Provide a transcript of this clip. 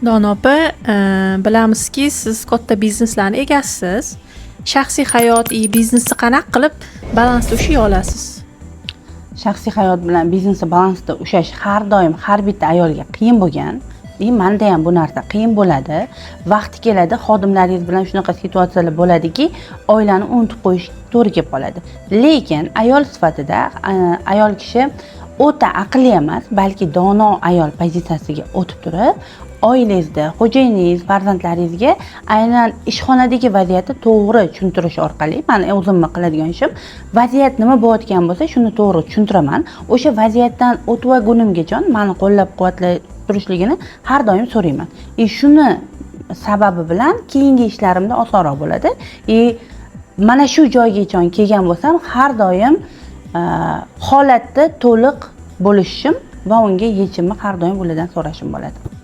Dono opa, bilamizki, siz katta bizneslarni egasisiz. Shaxsiy hayot и biznesni qanaqa qilib balansda ushlay olasiz? Shaxsiy hayot bilan biznesni balansda ushlash har doim har bitta ayolga qiyin bo'lgan и manda ham bu narsa qiyin bo'ladi. Vaqti keladi, xodimlaringiz bilan shunaqa situatsiyalar bo'ladiki, oilani unutib qo'yish to'g'ri kelib qoladi. Lekin ayol sifatida ayol kishi o'ta aqlli emas, balki dono ayol pozitsiyasiga o'tib turib, oilangizda xo'jayiningiz, farzandlaringizga aynan ishxonadagi vaziyatni to'g'ri tushuntirish orqali, mani o'zimni qiladigan ishim, vaziyat nima bo'layotgan bo'lsa, shuni to'g'ri tushuntiraman. O'sha vaziyatdan o'tib olgunimgacha mani qo'llab quvvatlay turishligini har doim so'rayman и shuni sababi bilan keyingi ishlarimda osonroq bo'ladi. И mana shu joygacha kelgan bo'lsam, har doim holatda to'liq bo'lishishim va unga yechimni har doim ulardan so'rashim bo'ladi.